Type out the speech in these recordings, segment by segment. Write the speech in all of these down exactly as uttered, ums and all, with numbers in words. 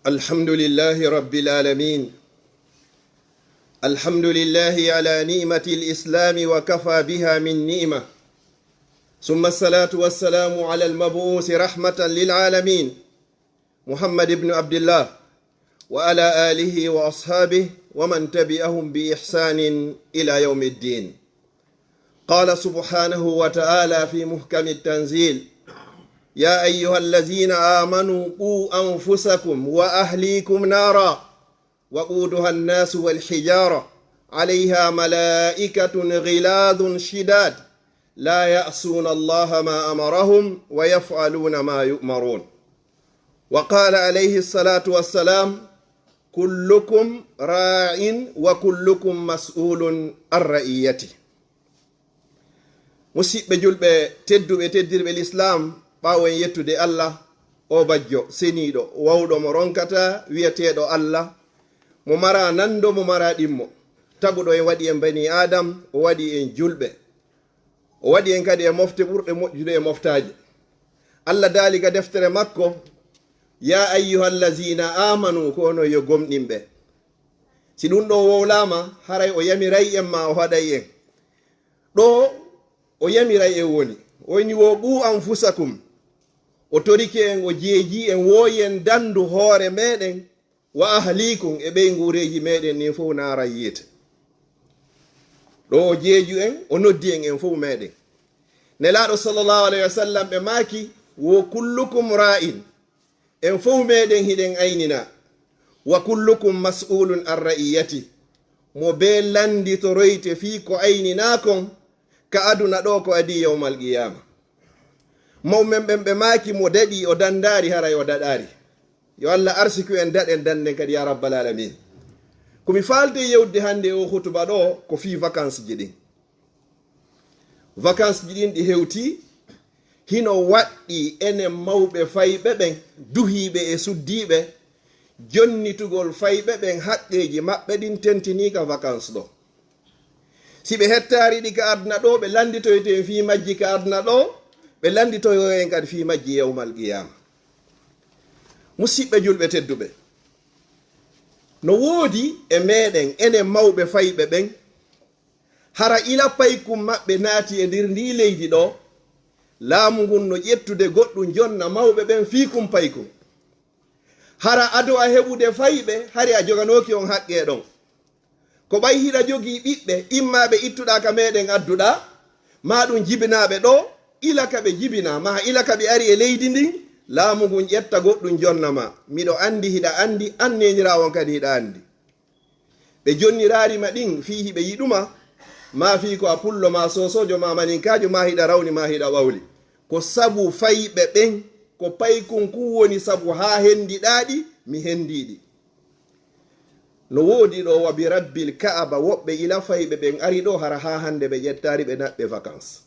الحمد لله رب العالمين. الحمد لله على نعمة الإسلام وكفى بها من نعمة. ثم الصلاة والسلام على المبعوث رحمة للعالمين محمد بن عبد الله وعلى آله وأصحابه ومن تبعهم بإحسان إلى يوم الدين. قال سبحانه وتعالى في محكم التنزيل: يا أيها الذين آمنوا قوا أنفسكم وأهليكم نارا وقودها الناس والحجارة عليها ملائكة غلاظ شداد لا يعصون الله ما أمرهم ويفعلون ما يؤمرون. وقال عليه الصلاة والسلام: كلكم راع وكلكم مسؤول عن رعيته. Musiɓɓe julɓe tedduɓe, teddirɓe lislaam, ɓaawo en yettude Allah, o bajjo seniiɗo, wawɗo mo ronkata, wi'eteeɗo Allah, mo mara nando, mo mara ɗimmo, taguɗo en, waɗi en bani Adam, o waɗi en julɓe, o waɗi en kadi e mofte ɓurɗe moƴƴude e moftaaje. Allah daali ka deftere makko: "Ya ayyuhallazina amanu", ko onon yo gomɗinɓe. Si ɗum ɗo wowlaama, haray o yamiray en ma o haɗay en. Ɗo o yamiray en woni, o inni: "Wo qu anfusakum." O torike en, o jeeji en, wo yen dandu hoore meɗen, "wa ahlikum", e ɓeynguureeji meɗen, nin fof naara yiite. Ɗo o jeeju en, o noddi en, en fof meɗen. Nelaaɗo sallallahu alayhi wa sallam ɓe maaki: "Wo kullukum ra'in." En fof meɗen hiɗen aynina. "Wa kullukum mas'ulun an ra'iyati." Mo bee lannditoroyte fii ko ayninaa kon ka aduna ɗo ko adii yawmal qiyaama. Mawɓe men ɓen ɓe maaki: "Mo daɗi o danndaari, haray o daɗaari." Yo Allah arsiku en, daɗen, dannden kadi, ya rabbal alamin. Ko mi faaltee yewtude hannde e oo hutuba ɗo ko fii vacances ji ɗin. Vacances ji ɗin ɗi hewtii, hino waɗɗii enen mawɓe fayɓe ɓen, duhiiɓe e suddiiɓe, jonnitugol fayɓe ɓen haqqeeji maɓɓe ɗin tentinii ka vacances ɗo. Si ɓe hettaari ɗi ka aduna ɗo, ɓe lannditoyte en fii majji ka aduna ɗo, ɓe lannditoyo en kadi fii majji yawmal qiyaama. Musiɓɓe julɓe tedduɓe, no woodi e meɗen, enen mawɓe fayɓe ɓen, hara ila paykun maɓɓe naati e nder ndii leydi ɗo, laamu ngun no ƴettude goɗɗum jonna mawɓe ɓen fii kun paykun. Hara ado a heɓude fayɓe, hari a joganooki on haqqee ɗon. Ko ɓay hiɗa jogii ɓiɓɓe, imma ɓe ittuɗaa ka meɗen adduɗaa, maa ɗum jibinaa ɓe ɗo, ila ka ɓe jibinaa, maa ila ka ɓe ari e leydi ndin, laamu ngun ƴetta goɗɗum jonna ma. Miɗo anndi hiɗa anndi, an neeniraawo on kadi hiɗa anndi. Ɓe jonniraari ma ɗin fii hiɓe yiɗu ma, maa fii ko a pullo, maa soosoojo, maa maninkaajo, maa hiɗa rawni, maa hiɗa ɓawli. Ko sabu fayɓe ɓen, ko paykun kun woni sabu haa henndiɗaa ɗi, mi henndii ɗi. No woodi ɗo, wa bi rabbil Ka'aba, woɓɓe ila fayɓe ɓen ari ɗo, hara haa hannde ɓe ƴettaari, ɓe naɓɓe vacances.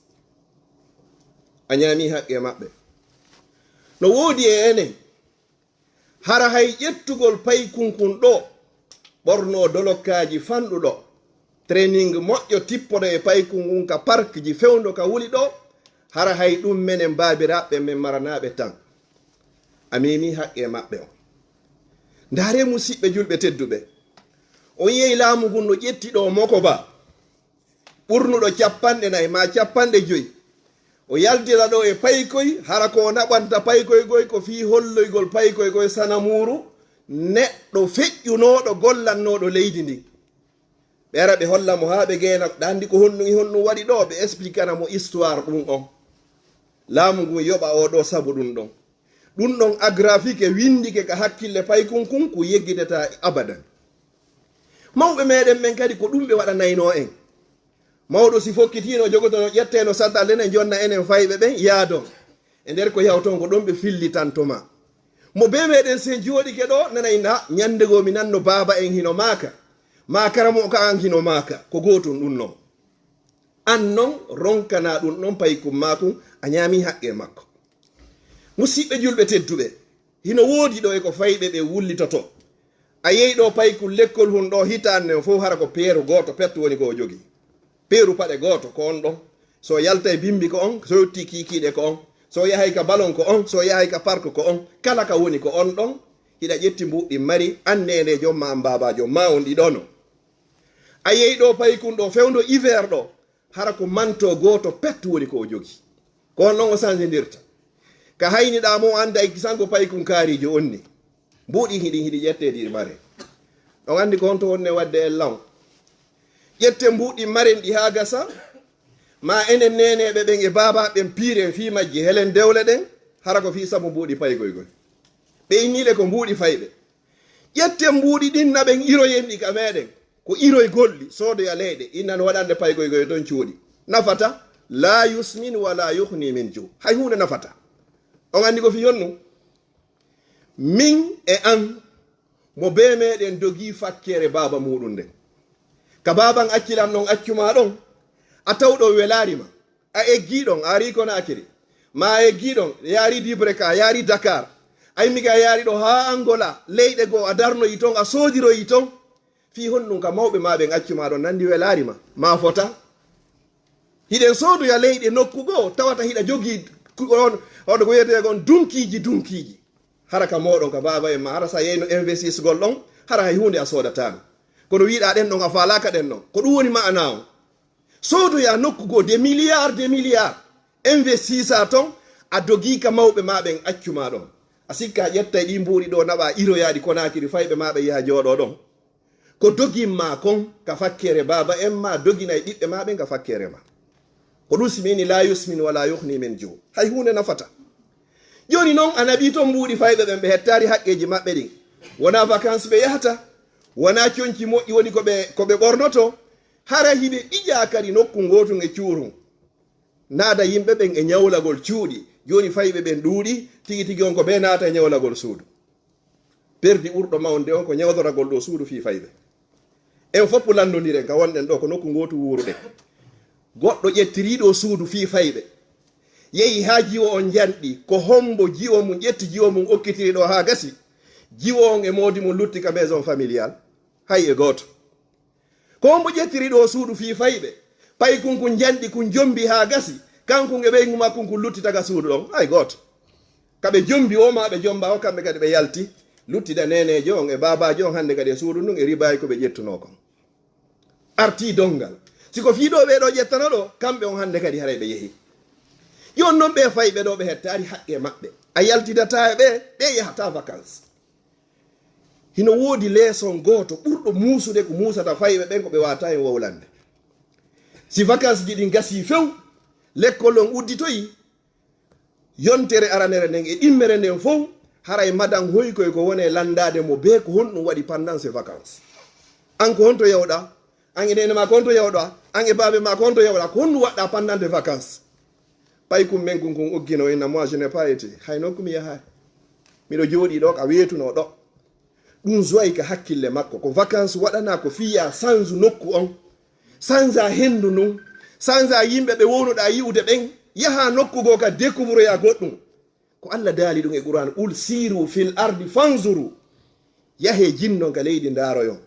A ñaamii haqqee maɓɓe. No woodi e enen, hara hay ƴettugol paykun kun ɗo, ɓornoo dolokkaaji fanɗuɗo, training moƴƴo, tippoɗo e paykun kun ka parkji fewndo ka wuli ɗo, hara hay ɗum menen baabiraaɓe men maranaaɓe tan. A meemii haqqee maɓɓe on. Ndaaree musiɓɓe julɓe tedduɓe. On yehi laamu ngun no ƴetti ɗo moko ba. Ɓurnuɗo cappanɗe nayi maa cappanɗe joyi. O yaltira ɗo e paykoy, hara ko o naɓanta paykoy koy ko fii holloygol paykoy koy sanamuuru neɗɗo feƴƴunooɗo gollannooɗo leydi ndin. Ɓe ara ɓe holla mo haa ɓe geena, ɗa anndi ko honɗum e honɗum waɗi ɗo, ɓe expliquana mo histoire ɗum on. Laamu ngun yoɓa o ɗo sabu ɗum ɗon. Ɗum ɗon a graphique winndike ka hakkille paykun kun, ko yeggitata abadan. Mawɓe meɗen men kadi ko ɗum ɓe waɗanaynoo en. Mawɗo si fokkitiino jogoto no ƴettee no santal enen jonna enen fayɓe ɓen yaadon. E nder ko yawton ko ɗon ɓe fillitanto ma. Mo bee meɗen sen jooɗike ɗo nanay na ñannde goo mi nanno baaba en hino maaka. Maa karamo'o ka an hino maaka. Ko gootum ɗum non. An non ronkanaa ɗum ɗon paykun maakun a ñaamii haqqee makko. Musiɓɓe julɓe tedduɓe, hino woodi ɗo e ko fayɓe ɓe wullitoto. A yehi ɗo paykun lekkol hun ɗo hitaande on fof hara ko peeru gooto petto woni ko o jogii. Peeru paɗe gooto ko on ɗon. So yaltay bimbi ko on, so yotti kiikiiɗe ko on, so yahay ka balon ko on, so yahay ka park ko on, kala ka woni ko on ɗon. Hiɗa ƴetti mbuuɗi mari, an neeneejo ma, an baabaajo ma, on ɗiɗono. A yehi ɗo paykun ɗo fewndo hiver ɗo, hara ko manto gooto pet woni ko o jogi. Ko on ɗon o sansindirta. Ka hayniɗaa mo, o annda e kisango paykun kaariijo on ni. Mbuuɗi hiɗi, hiɗi ƴettee ɗi mare. On anndi ko honto wonne waɗde en law. Ƴetten mbuuɗi maren ɗi haa gasa, ma enen neeneeɓe ɓen e baabaaɓe ɓen piiren fii majji, helen dewle ɗen, hara ko fii sabu mbuuɗi paygoygoy. Ɓe innii ɗe ko mbuuɗi fayɓe. Ƴetten mbuuɗi ɗin, naɓen iroyen ɗi ka meɗen. Ko iroygol ɗi, soodoya leyɗe, innan waɗande paygoygoy ton cuuɗi. Nafata, laa yusmin wa laa yuhni min ju. Hay huunde nafata. On anndi ko fii honɗun? Min e an, mo bee meɗen dogii fakkere baaba muuɗum nden. Ka baaban acci lan ɗon, accu maa ɗon, a tawɗo welaari ma. A eggii ɗon, a arii Konaakiri. Ma a eggii ɗon, yaari Dibreka, yaari Dakar. A immike a yaari ɗo haa Angola, leyɗe goo, a darnoyi ton, a soodiroyi ton. Fii honɗun ka mawɓe maa ɓen accu maa ɗon, nanndi welaari ma, ma fota? Hiɗen soodoya leyɗe nokku goo, tawata hiɗa jogii ku-, on, on ko wiyetee kon dunkiiji, dunkiiji. Hara ka mooɗon, ka baaba en ma, hara sa yeyno investisgol ɗon, hara hay huunde a soodataano. Kono wiiɗaa ɗen ɗon, a faalaaka ɗen ɗon. Ko ɗum woni ma'anaa on. Soodoya nokku goo, des milliards, des milliards. Investisa ton, a dogii ka mawɓe maa ɓen accu maa ɗon. A sikka a ƴettay ɗii mbuuɗi ɗoo, naɓaa iroyaaɗi Konaakiri, fayɓe maa ɓen yaha jooɗoo ɗon. Ko dogin maa kon ka fakkere baaba en ma, doginay ɓiɓɓe maa ɓen ka fakkere ma. Ko ɗum si mi inni laa yusmin wa laa yuhni min ju. Hay huunde nafata. Jooni non, a naɓii ton mbuuɗi fayɓe ɓen, ɓe hettaali haqqeeji maɓɓe ɗin. Wonaa vacances ɓe yahata. Wonaa conci moƴƴi woni ko ɓe, ko ɓe ɓornoto. Hara hiɓe ɓija kadi nokku ngootun e cuurun. Naada yimɓe ɓen e ñawlagol cuuɗi. Jooni fayɓe ɓen ɗuuɗi, tigi tigi on ko ɓe naata e ñawlagol suudu. Perdi ɓurɗo mawnde on ko ñawdoragol ɗoo suudu fii fayɓe. En fof lanndondiren ka wonɗen ɗoo, ko nokku ngootu wuuruɗen. Goɗɗo ƴettiriiɗo suudu fii fayɓe. Yehi haa jiwo on njanɗi, ko hombo jiwo mum ƴetti jiwo mum okkitiri ɗoo haa gasi. Jiwo on e moodi mum lutti ka maison familiale. Hay e gooto. Ko hombo ƴettiri ɗoo suudu fii fayɓe? Paykun kun njanɗi kun jombi haa gasi. Kankun e ɓeyngu makkun kun lutti taga suudu ɗon. Hay gooto. Ka ɓe jombi o ma ɓe jomba o, kamɓe kadi ɓe yalti. Luttida neeneejo on e baabaajo on hannde kadi e suudu ndun e ribaayi ko ɓe ƴettunoo kon. Artii donngal. Si ko fii ɗoo ɓee ɗoo ƴettano ɗoo, kamɓe on hannde kadi haray ɓe yehi. Jooni non ɓee fayɓe ɗoo ɓe hettaali haqqee maɓɓe. A yaltidataa e ɓee, ɓee yahataa vacances. Hino woodi leeson gooto ɓurɗo muusude ko muusata fayɓe ɓen ko ɓe waawataa en wowlande. Si vacances ji ɗin gasii few, lekkol on udditoyi, yontere aranere nden e ɗimmere nden fow, haray madan hoykoy ko woni e lanndaade mo bee ko honɗum waɗi pendant ces vacances. An ko honto yawɗaa? An e neene maa ko honto yawɗaa? An e baabe maa ko honto yawɗaa? Ko honɗum waɗɗaa pendant des vacances? Paykun men kun kun uggino inna, moi je n'ai pas été. Hay nokku mi yahaay. Miɗo jooɗii ɗo ka weetunoo ɗo. Ɗum joyi ka hakkille makko. Ko vacances waɗanaa ko fii yaa sanju nokku on. Sanja henndu ndun. Sanja yimɓe ɓe wownuɗaa yi'ude ɓen. Yahaa nokku goo ka découvroyaa goɗɗum. Ko Allah daali ɗum e Qur'an, "Qul siiru fil ardi fanzuru." Yahee jinnon ka leydi ndaaroyon.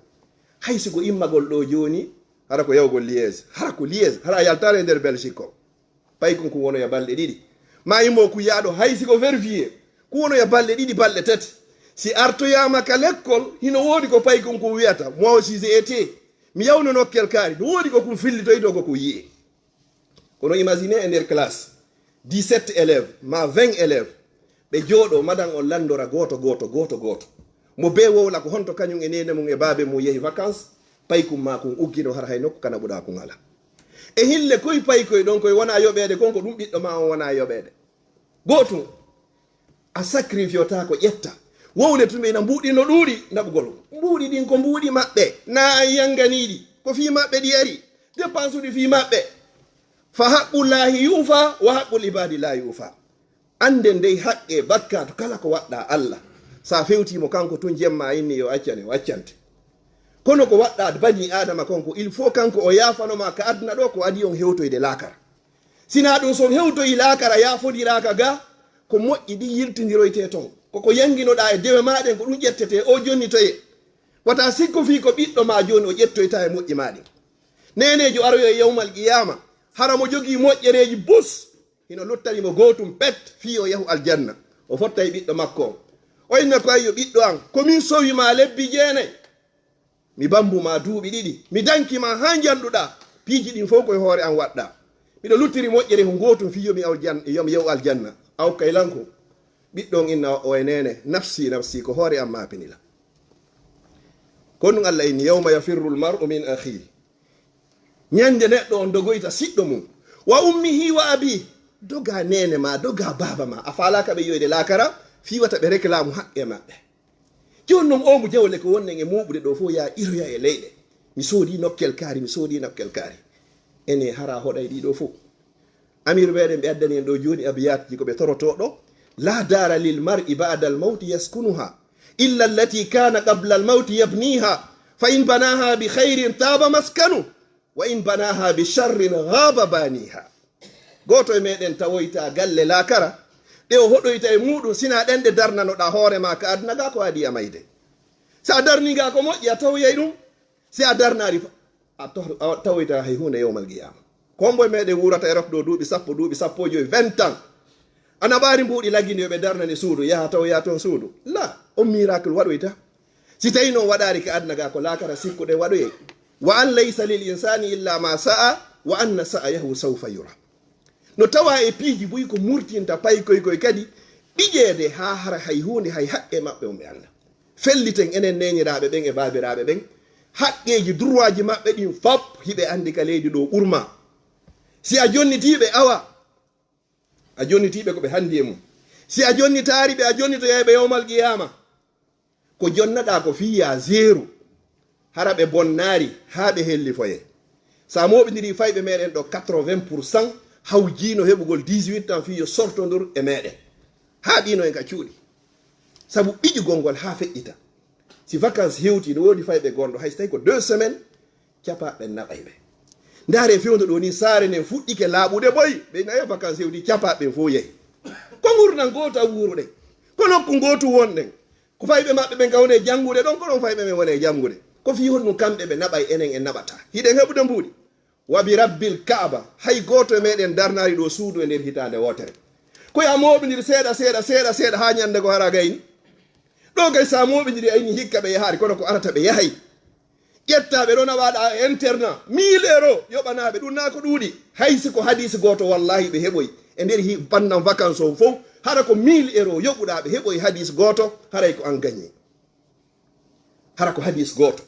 Hay si ko immagol ɗo jooni, hara ko yahugol Liège, hara ko Liège, hara a yaltaare e nder Belgique ko. Paykun kun wonoya balɗe ɗiɗi. Ma immo kun yaaɗo hay si ko Verviers, kun wonoya balɗe ɗiɗi, balɗe tati. Si artoyaama ka lekkol, hino woodi ko paykun kun wiyata, "Moi aussi j'ai été." Mi yawno nokkel kaari, no woodi ko kun fillitoytoo ko kun yi'i. Kono imaginez e nder classe, dix-sept élèves, ma vingt élèves, ɓe jooɗoo, madan on lanndora gooto, gooto, gooto, gooto. Mo bee wowla ko honto kañum e neene mum e baabe mum yehi vacances, paykun maa kun uggino hara hay nokku ka naɓuɗaa kun alaa. E hille koy paykoy ɗon koy wonaa yoɓeede kon, ko ɗum ɓiɗɗo maa on wonaa yoɓeede. Gootum, a sacrifiota ko ƴetta. Wowle tun ɓe ina mbuuɗi no ɗuuɗi naɓugol. Mbuuɗi ɗin ko mbuuɗi maɓɓe, na an yanganiiɗi. Ko fii maɓɓe ɗi ari. Dépense ɗi fii maɓɓe. Fa haqqullaahi yuufa, wa haqqul ibaadi laa yuufa. Annden dey haqqe bakkaatu kala ko waɗɗaa Allah. Sa fewtii mo kanko tun jemma a inni yo accane, o accante. Kono ko waɗɗaa banii Aadama kon ko il faut kanko o yaafano ma ka aduna ɗo ko adii on hewtoyde laakara. Sinaa ɗum so on hewtoyi laakara yaafondiraaka ga, ko moƴƴi ɗin yiltindiroytee ton. Ko ko yanginoɗaa e dewe maa ɗen ko ɗum ƴettetee o jonnitoyee. Wata sikku fii ko ɓiɗɗo maa jooni o ƴettoyta e moƴƴi maa ɗin. Neeneejo aroyo e yawmal qiyaama, hara mo jogii moƴƴereeji bus, hino luttani mo gootum pet fii o yahu aljanna. O fottay ɓiɗɗo makko on. O inna ko ayyo ɓiɗɗo an, ko min sowi ma lebbi jeenay. Mi bambu ma duuɓi ɗiɗi. Mi danki ma haa njanduɗa. Piiji ɗin fof koye hoore an waɗɗa. Miɗo luttiri moƴƴere ko gootum fii yo mi aw jan-, yo mi yew aljanna. Aw kaylanko. Ɓiɗɗo on inna o e neene, nafsi, nafsi, ko hoore an ma pinila. Ko ɗum Allah inni, "Yawma yafirru l-mar'u min akhi." Ñande neɗɗo on dogoyta siɗɗo mum. "Wa ummihi wa abi." Doga neene ma, doga baaba ma. A faalaaka ɓe yi'oyde laakara, fii wata ɓe reklaamu haqqe maɓɓe. Jooni non, oo mo jawle ko wonnen e mooɓude ɗoo fof, yaa iroya e leyɗe. Mi soodi nokkel kaari, mi soodi nokkel kaari. Ene hara hoɗay ɗii ɗoo fof. Amiiru meɗen ɓe addani en ɗoo jooni abiyatji ko ɓe torotoo ɗoo. "La dara lil mar'i ba'da al mawti yaskunuha, illa allati kana qabla al mawti yabniha, fa in banaha bi khairin taba maskanu, wa in banaha bi sharrin ghaba baniha." Gooto e meɗen tawoyta galle laakara, ɗe o hoɗoyta e muuɗum, sina ɗen ɗe darnanoɗa hoore ma ka aduna ga ko adi a mayde. Si a darni ga ko moƴƴi, a tawoyay ɗum. Si a darnari fa, a to-, a tawoyta hay huunde yawmal qiyama. Ko hombo e meɗen wuurata e rokdo duuɓi sappo, duuɓi sappo e joyi, vingt ans. Ana ɓaari mbuuɗi laggini yo ɓe darnane suudu, yaha tawoya toon suudu. La, on miracle waɗoyta. Si tawi noon waɗaari ka aduna ga ko laakara sikkuɗen waɗoyay. "Wa an laysa lil insani illa ma sa'a, wa anna sa'yahu sawfa yura." No tawa e piiji buy ko murtinta paykoy koy kadi ɓijeede haa hara hay huunde, hay haqqe maɓɓe on ɓe annda. Felliten enen neeniraaɓe ɓen e baabiraaɓe ɓen, haqqeeji, droitji maɓɓe ɗin fop hiɓe anndi ka leydi ɗo ɓurma. Si a jonnitiiɓe, awa, a jonnitiiɓe ko ɓe hanndi e mum. Si a jonnitaari ɓe, a jonnitoyay ɓe yawmal qiyaama. Ko jonnaɗaa ko fii yaa zeeru, hara ɓe bonnaari haa ɓe hellifoye. Sa mooɓindirii fayɓe meɗen ɗo, quatre-vingts pour cent hawjiino heɓugol dix-huit ans fii yo sortondur e meɗen. Haa ɗiino en ka cuuɗi. Sabu ɓiƴugol ngol haa feƴƴita. Si vacances hewtii, no woodi fayɓe gonɗo, hay so tawi ko deux semaines, capaaɓe naɓay ɓe. Ndaare fewndo ɗo ni, saare nden fuɗɗike laaɓude boy, ɓe nayo vacances hewtii, capaaɓe ɓen fof yehi. Ko ngurndan gootal wuuruɗen. Ko nokku ngootu wonɗen. Ko fayɓe maɓɓe ɓen ka woni e janngude ɗon, ko ɗon fayɓe men woni e janngude. Ko fii honɗum kamɓe ɓe naɓay, enen en naɓata? Hiɗen heɓude mbuuɗi? Wa bi rabbil Kaaba, hay gooto e meɗen darnaali ɗo suudu e nder hitaande wootere. Ko ya mooɓindiri seeɗa, seeɗa, seeɗa, seeɗa, haa ñande ko hara gayni. Ɗo kay, sa mooɓindiri ayni hikka ɓe yahaari, kono ko arata ɓe yahay. Ƴetta ɓe ɗo naɓaɗa e internat, mille euros, yoɓanaɓe ɗum, na ko ɗuuɗi. Hay si ko hadis gooto, wallahi ɓe heɓoy. E nder hi-, pendant vacances o fof, hara ko mille euros yoɓuɗa ɓe heɓoy hadis gooto, haray ko an gagné. Hara ko hadis gooto.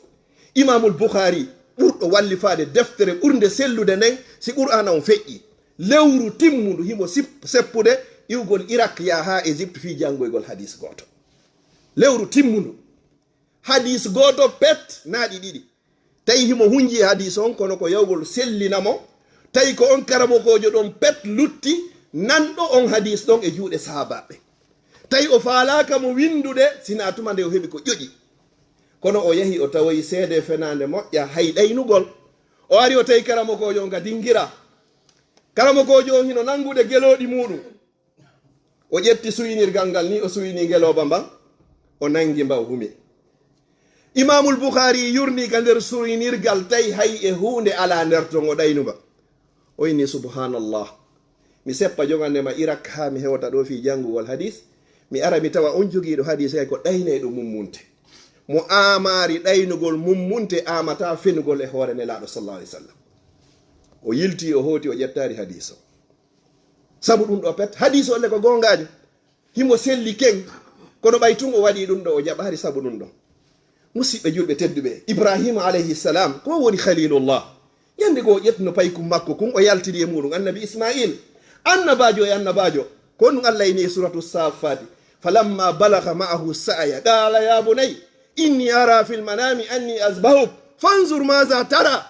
Imamul Bukhari, ɓurɗo wallifaade deftere ɓurnde sellude nden, si Qur'aana on feƴƴi, lewru timmundu himo sip-, seppude iwgol Irak yaa haa Égypte fii janngoygol hadis gooto. Lewru timmundu. Hadis gooto pet, naa ɗi ɗiɗi. Tawi himo hunji e hadis on, kono ko yawgol sellina mo. Tawi ko on karamokoojo ɗon pet lutti, nanɗo on hadis ɗon e juuɗe sahaabaaɓe. Tawi o faalaaka mo winndude, sina tuma nde o heɓi ko ƴoƴi. Kono o yahi, o tawoyi seede fenaande moƴƴa, hay ɗaynugol. O ari, o tawi karamokoojo on ka dingira. Karamokoojo on hino nanngude gelooɗi muuɗum. O ƴetti suynirgal ngal ni, o suyni ngelooba mban, o nangi mba, o humi. Imaamul Bukhaari yurni ka nder suynirgal, tawi hay e huunde alaa nder ton, o ɗaynu mba. O inni, "Subhaanallah. Mi seppa jogande ma Irak haa mi hewta ɗo fii janngugol hadis. Mi ara mi tawa on jogiiɗo hadis kay ko ɗaynayɗo mummunte. Mo aamaari ɗaynugol mummunte aamataa fenugol e hoore Nelaaɗo sallallahu alaihi wasallam." O yilti, o hooti, o ƴettaari hadis o. Sabu ɗum ɗo pet, hadis o le ko goongaajo. Himo selli ken, kono ɓay tun o waɗi ɗum ɗo, o jaɓaari sabu ɗum ɗo. Musidɓe julɓe tedduɓe, Ibrahima alayhi salam, ko woni Khalilullah? Ñande goo o ƴettuno paykum makko kun, o yaltidi e muɗum Annabi Ismail. Annabaajo e annabaajo. Ko ɗum Allah ini e suratu Saffati, "Falamma balagha ma'ahu sa'ya, qala ya bunay, inni ara fil manami anni azbahuk, fanzur maza tara."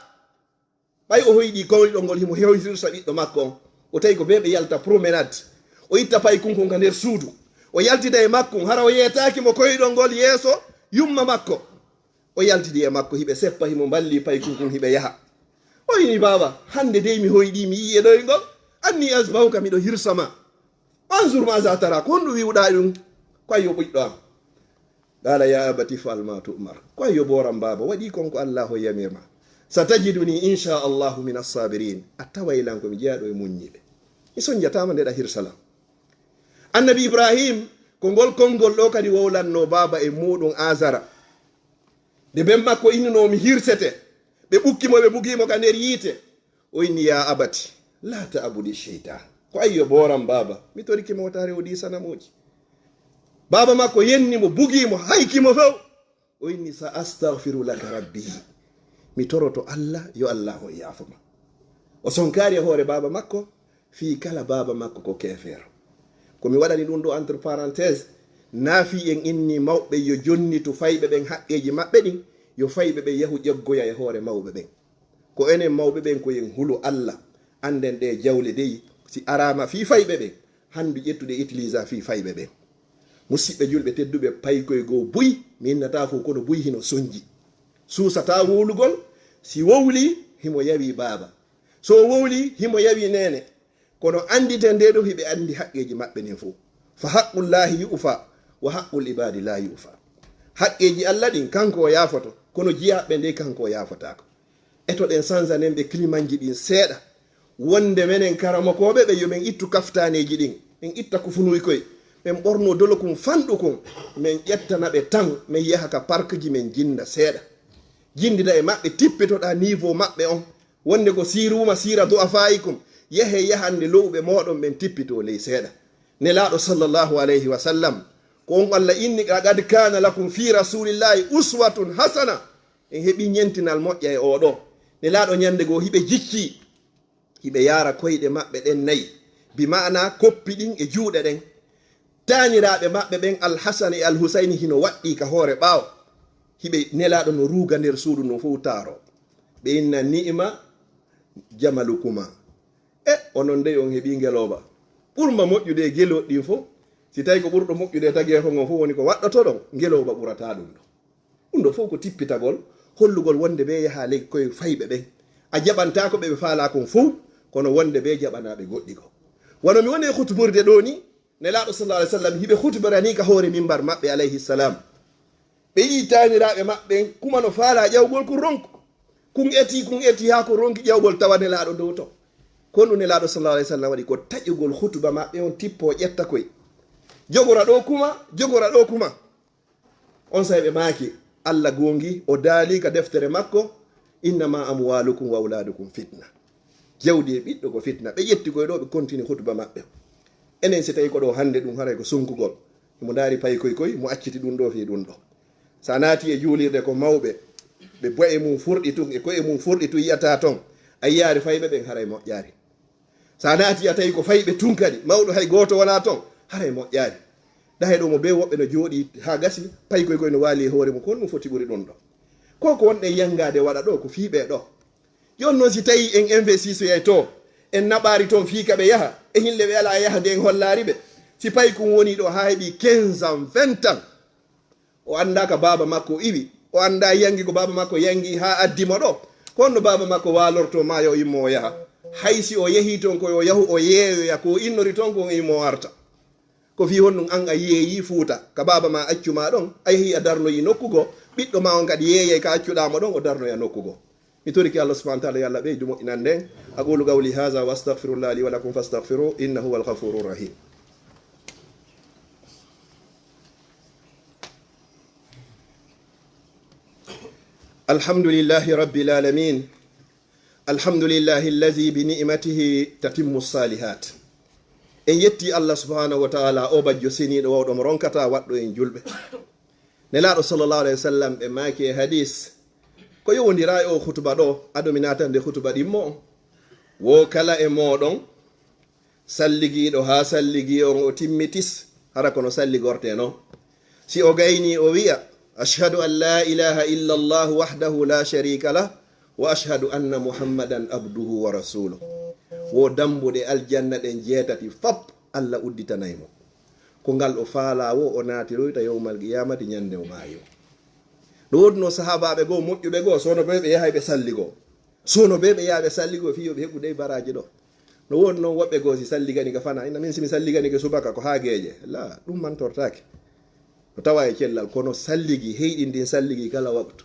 Ɓay o hoyɗi koyɗol ngol, himo hoytirta ɓiɗɗo makko on. O tawi ko ɓe ɓe yalta promenade. O itta paykun kon ka nder suudu. O yaltida e makkun, hara o yeetaaki mo koyɗol ngol yeeso yumma makko. O yaltidi e makko, hiɓe seppa, himo mballi paykun kun, hiɓe yaha. O ini, "Baaba, hande dey mi hoyɗi, mi yi'i e ɗoyngol. Anni azbahuka, miɗo hirsa ma. Anzur maza tara, ko honɗum wi'uɗaa ɗum?" Ko ayyo ɓiɗɗo am. Qala ya abati if'al ma tu'mar. Ko ayyo booram baaba, waɗi kon ko Allaahu yamir ma. Satajiduni insha Allahu min as-sabirin. A taway lan ko mi jeyaaɗo e muññiiɓe. Mi soñjataama nde ɗa hirsa lan. Annabi Ibrahim, Ko ngol konngol ɗo kadi wowlanno baaba e muuɗum Azara. Nde ben makko innunoo mi hirsete, ɓe ɓukki mo, ɓe mbugii mo ka nder yiite. O inni, "Yaa abati, laa ta'budi sheytaan." Ko ayyo booram baaba, mi torike mo wata rewdi sanamuuji. Baaba makko yenni mo, bugii mo, hayki mo few. O inni, "Sa astaghfiru laka rabbi." Mi toroto Allah, yo Allah on yaafo ma. O sonkaari e hoore baaba makko, fii kala baaba makko ko keefeero. Ko mi waɗani ɗum ɗo entre parenthèse, naa fii en inni mawɓe yo jonnitu fayɓe ɓen haqqeeji maɓɓe ɗin, yo fayɓe ɓen yahu ƴeggoya e hoore mawɓe ɓen. Ko enen mawɓe ɓen ko en hulu Allah, annden ɗe jawle dey, si araama fii fayɓe ɓen, handu ƴettude utilisa fii fayɓe ɓen. Musidɓe julɓe tedduɓe, paykoy goo buy, mi innataa fow kono buy hino sonji. Suusataa wowlugol, si wowli, himo yawi baaba. So o wowli, himo yawi neene. Kono annditen nde ɗo hiɓe anndi haqqeeji maɓɓe nin fow. Fa haqqullaahi yu'fa, wa haqqul ibaadi laa yu'fa. Haqqeeji Allah ɗin, kanko o yaafoto, kono jiyaaɓe nde kanko o yaafotaako. Eto ɗen sansanen ɓe klimanji ɗin seeɗa. Wonde menen karamokooɓe ɓe, yo men ittu kaftaaneeji ɗin, men itta kufunuy koy, men ɓorno dolo kun fanɗu kun, men ƴettana ɓe tan, men yaha ka parkji, men jinda seeɗa. Jindida e maɓɓe, tippitoɗa niveau maɓɓe on. Wonde ko siruuma siira du'afaa'ikum, yahe yahande lowɓe mooɗon ɓen tippitoo ley seeɗa. Nelaaɗo sallallahu alayhi wa sallam, ko on Allah inni, "Laqad kaana lakum fii rasuulillaahi uswatun hasana." En heɓi ñentinal moƴƴa e oo ɗoo. Nelaaɗo ñande goo hiɓe jiccii, hiɓe yaara koyɗe maɓɓe ɗen nayi, bi ma'ana koppi ɗin e juuɗe ɗen. Taaniraaɓe maɓɓe ɓen Alhasan e Alhusayni hino waɗɗii ka hoore ɓaawo. Hiɓe Nelaaɗo no ruuga nder suudu ndun fow taaroo. Ɓe inna, "Ni'ima jamalukuma." E, onon dey on heɓii ngelooba. Ɓurma moƴƴude e gelooɗi ɗin fow. Si tawi ko ɓurɗo moƴƴude e tageefo ngon fow woni ko waɗɗotoɗon, ngelooba ɓurataa ɗum ɗo. Ɗum ɗo fow ko tippitagol, hollugol wonde ɓe yahaa ley koye fayɓe ɓen. A jaɓantaako ɓe ɓe faalaa kon fow, kono wonde ɓe jaɓanaaɓe goɗɗi goo. Wano mi woni e hutuburde ɗoo ni, Nelaaɗo sallallahu alaihi wasallam hiɓe hutuboranii ka hoore mimbar maɓɓe alayhi salam. Ɓe yi'i taaniraaɓe maɓɓe ɓen kuma no faalaa ƴawgol kun ronku. Kun eti, kun eti haa ko ronki ƴawgol tawa Nelaaɗo dow ton. Kono Nelaaɗo sallallahu alaihi wasallam waɗi ko taƴugol hutuba maɓɓe on tippoo ƴetta koy. Jogora ɗoo kuma, jogora ɗoo kuma. Onsay ɓe maaki, Allah goongi, o daali ka deftere makko, "Innama amwalukum wa auladukum fitna." Jawdi e ɓiɗɗo ko fitna. Ɓe ƴetti koy ɗoo, ɓe kontini hutuba maɓɓe. Enen si tawi ko ɗoo hande ɗum haray ko sonkugol. Mo ndaari paykoy koy, mo acciti ɗum ɗoo fii ɗum ɗoo. Sa naati e juulirde ko mawɓe, ɓe boye mum furɗi tun, e koye mum furɗi tun yi'ata ton. A yi'aari fayɓe ɓen haray moƴƴaari. Sa naati a tawi ko fayɓe tun kadi, mawɗo hay gooto wonaa ton, haray moƴƴaari. Ɗahe ɗoo mo bee woɓɓe no jooɗii haa gasi, paykoy koy no waali e hoore mum, ko honɗum foti ɓuri ɗum ɗoo? Ko ko wonɗen yanngaade waɗa ɗoo, ko fii ɓee ɗoo. Jooni noon si tawi en investisoyay to, en naɓaari toon fii ka ɓe yaha, e hinle ɓe alaa yahde en hollaari ɓe. Si paykun wonii ɗoo haa heɓii quinze ans, vingt ans, o anndaa ka baaba makko iwi, o anndaa yanngi ko baaba makko yanngi haa addi mo ɗoo. Ko honno baaba makko waalortoo maayo o immoo o yaha? Hay si o yehii toon ko yo yahu o yeeyoya ko o innori toon ko o immoo o arta. Ko fii honɗum an a yeeyii Fuuta ka baaba maa accu maa ɗon, a yehii a darnoyii nokku goo, ɓiɗɗo maa on kadi yeeyay ka accuɗaa mo ɗon o darnoya nokku goo. Mi torike Allah subhanahu wa ta'ala yo Allah ɓeydu moƴƴinande en. أقول قولي هذا وأستغفر الله لي ولكم فاستغفروه إنه هو الغفور الرحيم. الحمد لله رب العالمين. الحمد لله الذي بنعمته تتم الصالحات. En yetti Allah subhanahu wa ta'ala, o bajjo seniiɗo wawɗo mo ronkata waɗɗo en julɓe. Nelaaɗo sallallahu alayhi wa sallam ɓe maaki e hadis, ko yowondira e o hutuba ɗoo, ado mi naatande hutuba ɗimmo on. Wo kala e mooɗon, salligiiɗo haa salligii on o timmitis, hara kono salligortee non. Si o gaynii o wi'a, "Ashhadu an laa ilaaha illa Allahu wahdahu laa shariika lah, wa ashhadu anna Muhammadan abduhu wa rasuluh." Wo dambuɗe aljanna ɗen jeetati fop Allah udditanay mo. Ko ngal o faalaa wo o naatiroyta yawmal qiyaamati ñande o maayo. No woodunoo sahaabaaɓe goo moƴƴuɓe goo, soono ɓe ɓe yahay ɓe salligoo. Soono ɓe ɓe yaha ɓe salligoo fii yo ɓe heɓu dey baraaji ɗoo. No woodi noon woɓɓe goo si salligani ka fana, ina min si mi salligani ke subaka ko haa geeƴe. La, ɗum mantortaake. No tawa e cellal, kono salligi, heyɗin ɗin salligi kala waktu.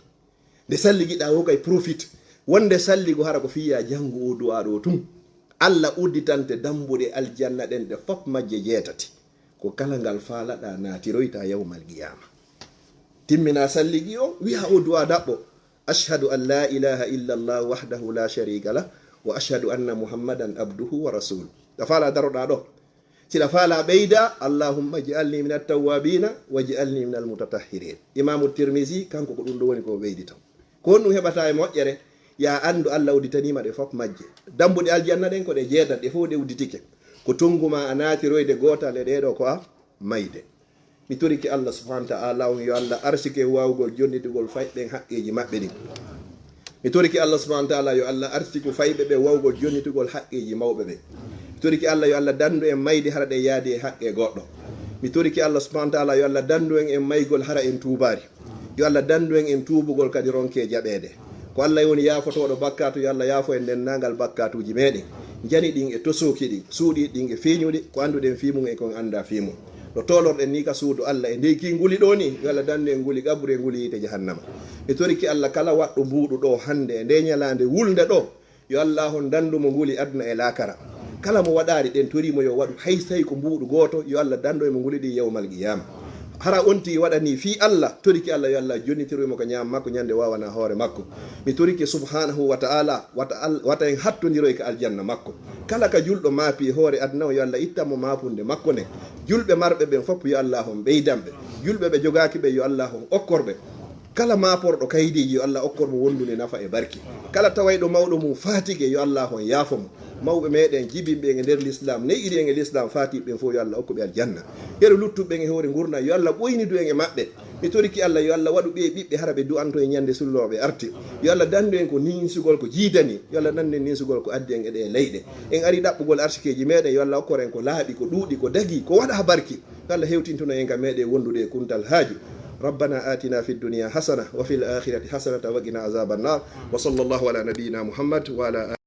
Nde salligiɗaa wo kay profit. Wonde salligo hara ko fii yaa janngu o du'aa ɗoo tun. Allah udditante dambuɗe aljanna ɗen ɗe fop majje jeetati. Ko kala ngal faalaɗa naatiroyta yawmal qiyama. Timmina salligi o, wi'a o du'a daɓɓo. Ashhadu an la ilaha illa Allah wahdahu la sharika lah, wa ashhadu anna Muhammadan abduhu wa rasuluh. Ɗa faala daroɗa ɗo. Si ɗa faala ɓeyda, Allahumma ij'alni min at-tawwabina, waj'alni min al-mutatahhirin. Imamu Tirmizi, kanko ko ɗum ɗo woni ko o ɓeydi ton. Ko honɗum heɓata e moƴƴere? Ya anndu Allah udditanima ɗe fof majje. Dambuɗe aljanna ɗen ko ɗe jeetat, ɗe fof ɗe udditike. Ko tongu ma a naatiroyde gootal e ɗee ɗo ko a mayde. Mi torike Allah subhanahu wa ta'ala on yo Allah arsike wawgol jonnitugol fayɓe ɓen haqqeeji maɓɓe ɗin. Mi torike Allah subhanahu wa ta'ala yo Allah arsiku fayɓe ɓe wawgol jonnitugol haqqeeji mawɓe ɓen. Mi torike Allah yo Allah dandu en mayde hara ɗe yaadi e haqqe goɗɗo. Mi torike Allah subhanahu wa ta'ala yo Allah dandu en en maygol hara en tuubaari. Yo Allah dandu en en tuubugol kadi ronke jaɓeede. Ko Allah woni yaafotooɗo bakkaatu, yo Allah yaafo en denndaangal bakkaatuuji meɗen. Jani ɗin e tosooki ɗin, suuɗi ɗin e feeñuɗi, ko annduɗen fii mum e ko en anndaa fii mum. No toolorɗen ni ka suudu Allah e ndey ki nguli ɗo ni, yo Allah dandu en nguli qabru e nguli yiite jahannama. Mi torike Allah kala waɗɗo mbuuɗu ɗo hannde e nde ñalaande wulnde ɗo, yo Allah on dandu mo nguli aduna e laakara. Kala mo waɗaari ɗen torimo yo waɗu hay so tawi ko mbuuɗu gooto, yo Allah dandu e mo nguli ɗin yawmal qiyama. Hara on tigi waɗani fii Allah, torike Allah yo Allah jonnitiro mo ka ñaama makko ñande waawana hoore makko. Mi torike subhanahu wa ta'ala wata, al, wata en hattondiroy ka aljanna makko. Kala ka julɗo maapi e hoore aduna o yo Allah ittan mo maapunde makko nden. Julɓe marɓe ɓen fof yo Allah on ɓeydan ɓe. Julɓe ɓe jogaaki ɓe yo Allah on okkor ɓe. Kala maaporɗo kaydiiji yo Allah okkor mo wondude nafa e barki. Kala tawayɗo mawɗo mum faatike yo Allah on yaafo mo. Mawɓe meɗen jibinɓe en e nder l'islam, neyɗiri en e l'islam, faatiɓe ɓen fof yo Allah okku ɓe aljanna. Yeru luttuɓe ɓen e hoore ngurndan yo Allah ɓoynidu en e maɓɓe. Mi torike Allah yo Allah waɗu ɓe ɓiɓɓe hara ɓe du'anto en ñande sullooɓe arti. Yo Allah dandu en ko ninsugol ko jiidani. Yo Allah dandu en ninsugol ko addi en e ɗe leyɗe. En ari ɗaɓɓugol arsikeeji meɗen yo Allah okkor en ko laaɓi, ko ɗuuɗi, ko dagi, ko waɗa barki. Yo Allah hewtintuno en ka meɗen wondude e kuntal haaju. ربنا آتنا في الدنيا حسنة وفي الآخرة حسنة وقنا عذاب النار. وصلى الله على نبينا محمد وعلى